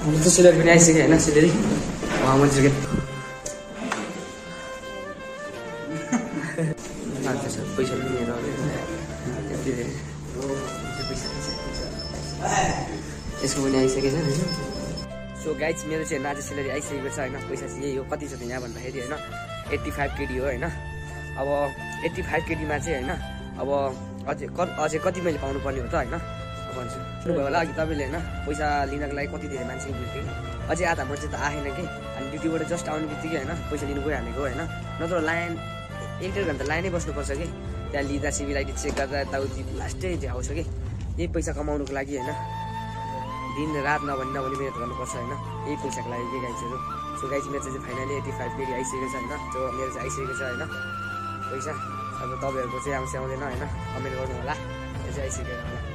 हाम्रो त सेलेरी पनि आइसक्यो होइन सेलेरी मन्जिल पैसा पनि लिएर यसको पनि आइसकेको छ सो गाइज मेरो चाहिँ आज सेलेरी आइसकेको छ होइन पैसा चाहिँ यही हो कति छ त यहाँ भन्दाखेरि होइन 85 KD हो होइन अब 85 KD-मा चाहिँ होइन अब अझै कति मैले पाउनु पर्ने हो त होइन भन्छु सुन्नुभयो होला अघि तपाईँले होइन पैसा लिनको लागि कति धेरै मान्छे भेट्थ्यो अझै आधा मान्छे त आएन कि अनि ड्युटीबाट जस्ट आउने बित्तिकै होइन पैसा लिनु गइहालेको होइन नत्र लाइन 1-1.5 घन्टा लाइनै बस्नुपर्छ कि त्यहाँ लिँदा सिभिल आइडी चेक गर्दा यताउति लास्टै चाहिँ आउँछ कि यही पैसा कमाउनुको लागि होइन दिन रात नभनी मिहिनेत गर्नुपर्छ होइन यही पैसाको लागि के गाइजहरू सो गाइज मेरो चाहिँ फाइनली 85 KD आइसकेको छ होइन त्यो मेरो चाहिँ आइसकेको छ होइन पैसा अब तपाईँहरूको चाहिँ आउँछ आउँदैन होइन कमेन्ट गर्नु होला त्यो चाहिँ आइसकेको होला